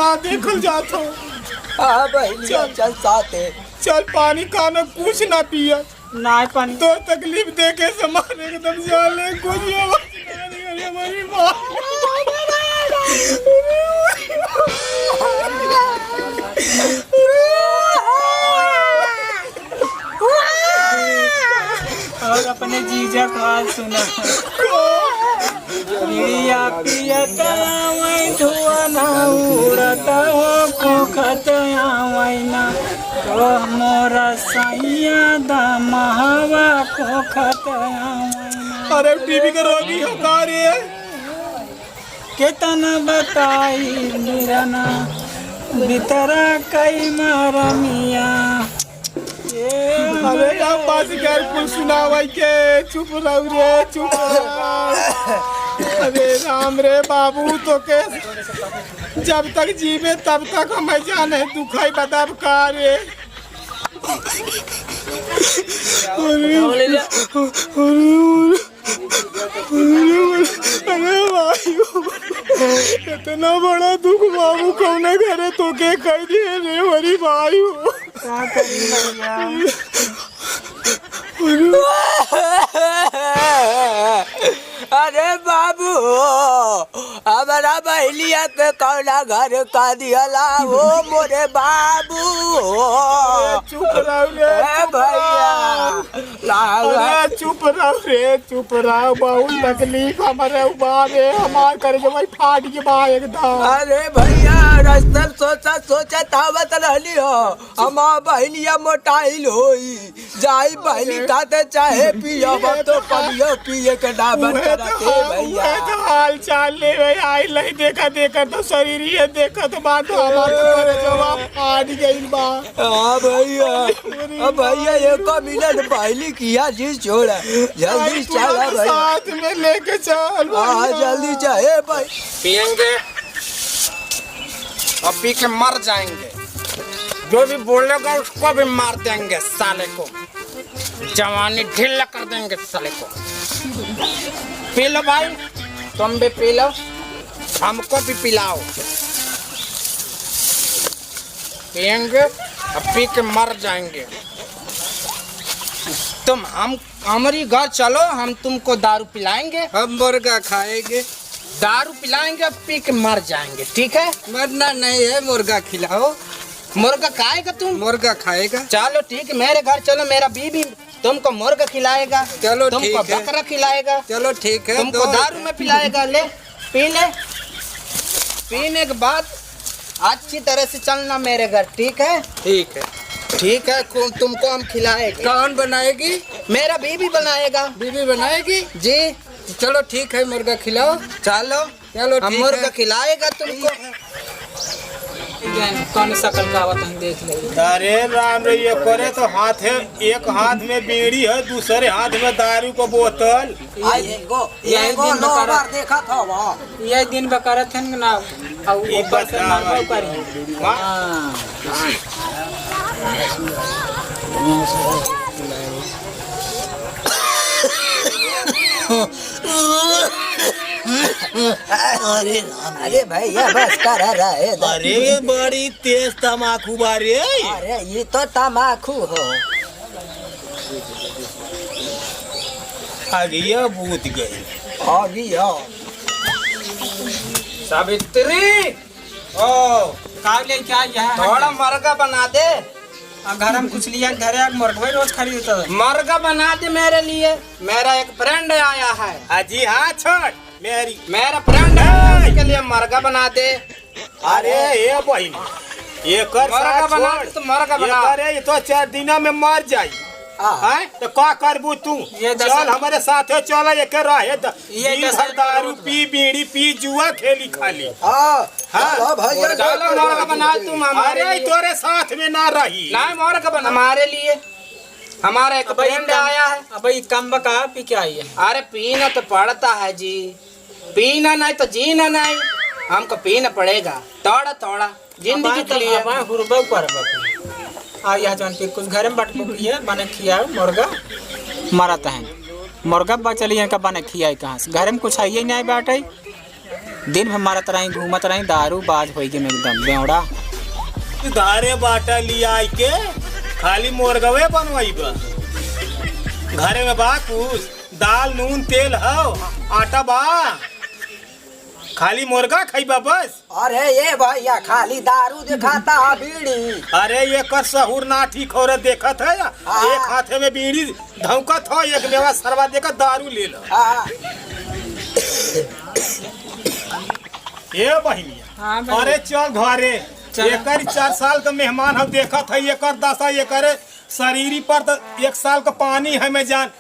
ना देखल जात हो। हाँ बहनिया चल साथे। चल पानी खाना कुछ ना पिया। ना पानी। तो तकलीफ देके समान एकदम जाले कुछ आवाज ना निकले हमारी माँ। और अपने जीजा का हाल सुना। पिया पियता वै धुआ ना उड़ता हो खोखत आवैना तो मोरा सैया दमहवा खोखत आवैना। अरे टीवी का रोगी होता रे। केतना बताई बिरना बितरा कई मारमिया। अरे यार बात कर कुछ सुनावै के चुप रहो रे चुप रहो। अरे राम रे बाबू तो के जब तक जीवे तब तक हम जाने दुखाई बताब का रे। अरे अरे अरे अरे भाई इतना बड़ा दुख बाबू कौने घरे तो के कह दिए रे हमारी भाई हो। का करी भैया? अरे बाबू हमारा बहलिया के कौना घर का दिहला हो मोरे बाबू। चुप रहो रे ए भैया लाल। अरे चुप रहो रे चुप रहो, बहुत तकलीफ हमारे उबा रे हमार करे जो भाई फाट के बा एकदम। अरे भैया रास्ते में सोचा सोचा तावत रहली हो हमार बहलिया मोटाइल होई जाई बहली खाते चाहे पिया तो पनियो पिए के ना बन उहे तो करते उहे भैया। तो हाल चाल ले भाई आई नहीं देखा देखा तो शरीर ही देखा तो बात हमार तो करे जवाब फाट गइल बा। हाँ भैया अब भैया एक मिनट पहली किया चीज छोड़ा जल्दी आई चला तुरंत भैया। साथ में लेके चल हाँ भैया। जल्दी चाहे भाई। पियेंगे और पी के मर जाएंगे, जो भी बोलेगा उसको भी मार देंगे साले को, जवानी ढीला कर देंगे साले को। पी लो भाई, तुम भी पी लो, हमको भी पिलाओ। पियेंगे और पी के मर जाएंगे। तुम हम हमारी घर चलो, हम तुमको दारू पिलाएंगे, हम मुर्गा खाएंगे, दारू पिलाएंगे और पी के मर जाएंगे, ठीक है? मरना नहीं है, मुर्गा खिलाओ। मुर्गा खाएगा तुम? मुर्गा खाएगा। चलो ठीक है, मेरे घर चलो, मेरा बीबी तुमको मुर्गा खिलाएगा। चलो तुमको ठीक है। बकरा खिलाएगा। चलो ठीक है। तुमको दारू में पिलाएगा। ले पी ले, पीने के बाद अच्छी तरह से चलना मेरे घर, ठीक है? ठीक है ठीक है, तुमको हम खिलाएंगे। कौन बनाएगी? मेरा बीबी बनाएगा। बीबी बनाएगी? जी। चलो ठीक है, मुर्गा खिलाओ। चलो चलो हम ठीक मुर्गा है। खिलाएगा तुमको। कौन शकल का आवत है देख ले। अरे राम रे ये करे तो हाथ है, एक हाथ में बीड़ी है दूसरे हाथ में दारू को बोतल। एगो यही एगो दिन लो बकरा। बार देखा था वहाँ। यही दिन बकरत है ना और ई ऊपर से बताओ मरबो भाई। करी। वाह। हाँ अरे भैया बस कर रहे। अरे बड़ी तेज तमाकू बारे। अरे ये तो तमाकू हो। अगिया बूत गई। अभी हो। सावित्री ओ का लेके आ यहाँ? थोड़ा मुर्गा बना दे। घर हम कुछ लिया घरे मुर्गवे रोज खरीदता था। मुर्गा बना दे मेरे लिए, मेरा एक फ्रेंड आया है। अजी हाँ छोड़ मेरी मेरा फ्रेंड है, उसके लिए मुर्गा बना दे। अरे ये बहन ये कर मुर्गा साथ बना छोड़। दे तो मुर्गा ये बना। करे ये तो 4 दिन में मर जाई। हैं? तो का करबू तू? ये चल हमारे साथ चल, एक रहे ये दिन भर दारू पी बीड़ी पी जुआ खेली खाली। हाँ हाँ। चलो भैया चलो मुर्गा बना तुम हमारे अरे लिए। तोरे साथ में ना रही। नहीं मुर्गा बना हमारे लिए, हमारा एक फ्रेंड आया है। अब ये कम बका पी के आई है। अरे पीना तो पड़ता है जी, पीना नहीं तो जीना नहीं, हमको पीना पड़ेगा थोड़ा थोड़ा जिंदगी के लिए। हुरबा पर आ यहाँ जौन पी कुछ घर में बटबो किए बने खियाए मुर्गा मरत है मुर्गा बचल यहाँ का बने खियाए कहाँ से घर में कुछ है ही नहीं बाटे। दिन भर मारत रही घूमत रही दारू बाज होई गेम एकदम बेवड़ा। धारे बाटा लिया के खाली मोरगवे बनवाई बा। घरे में बा कुछ दाल नून तेल हव आटा बा, खाली मुर्गा खइबा बस। अरे ये भैया खाली दारू दिखाता है बीड़ी। अरे ये कर सहूर ना ठीक हो रहा देखत है, एक हाथे में बीड़ी धौकत हो, एक मेवा सरवा देखत दारू ले लो। हाँ। ए बहिनिया, हाँ बहिनी। अरे चल घरे, एकर 4 साल का मेहमान हम देखत है, एकर दशा एकर शरीरी पर तो 1 साल का पानी हमें जान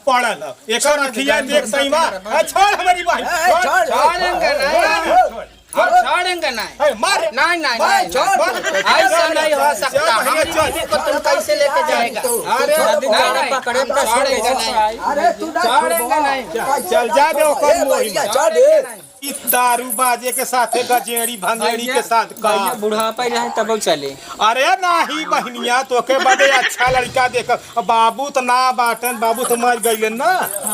पड़ल है। एकर अखिया देख सही बा। ए, छोड़ हमारी बहिन, ए, छोड़, छोड़, छोड़ेंगे नहीं। छोड़, छोड़ेंगे नहीं। ए, मार। नहीं नहीं भाई, नहीं, छोड़। नहीं। ऐसा नहीं हो सकता। चल, हमारी चल। बीवी को तुम कैसे लेके जाएगा? अरे, नहीं नहीं, पकड़े हम छोड़ेंगे नहीं। अरे तू ना छोड़ेंगे नहीं। चल जा दे ओकर ए, मोही भैया, में। छोड़ दे। ई दारू बाजे के साथे गजेड़ी भंगेड़ी के साथ का। बुढ़ापा रहे तब चले। अरे नाही बहनिया, तोके बड़े अच्छा लड़का देख। बाबू तो ना बाटन, बाबू तो मर गइलन ना।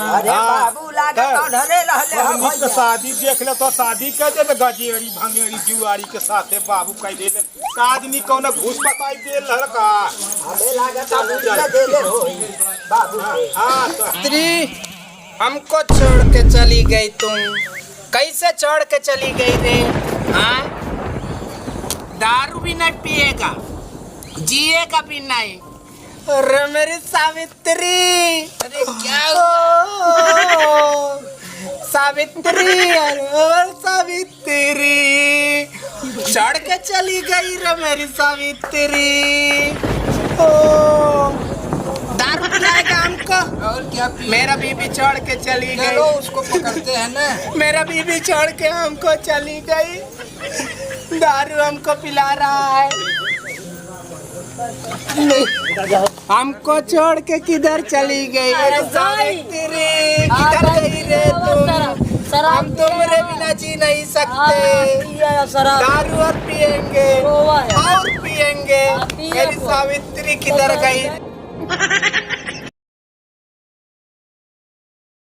अरे बाबू लागत अनहरे रहले हम बहनी के भैया। शादी देख ले तो शादी कर दे, गजेड़ी भंगेड़ी जुआरी के साथे बाबू कह दे का आदमी कौन घूस बताई दे लड़का। हमें लागत अनहरे देले होई बाबू के। हाँ तो स्त्री हमको छोड़ के चली गई, तुम कैसे छोड़ के चली गई रे? हाँ, दारू भी नहीं पिएगा, जिएगा भी नहीं। अरे मेरी सावित्री, अरे क्या हुआ? सावित्री, अरे सावित्री छोड़ के चली गई रे मेरी सावित्री। ओ दारू पिलाएगा हमको और क्या? मेरा बीबी छोड़ के चली गई। चलो उसको पकड़ते हैं ना। मेरा बीबी छोड़ के हमको चली गई, दारू हमको पिला रहा है। हमको छोड़ के किधर चली गई अरे सावित्री, किधर गई रे तुम? हम तुम्हारे बिना जी नहीं सकते। दारू और पिएंगे और पिएंगे। मेरी सावित्री किधर गई?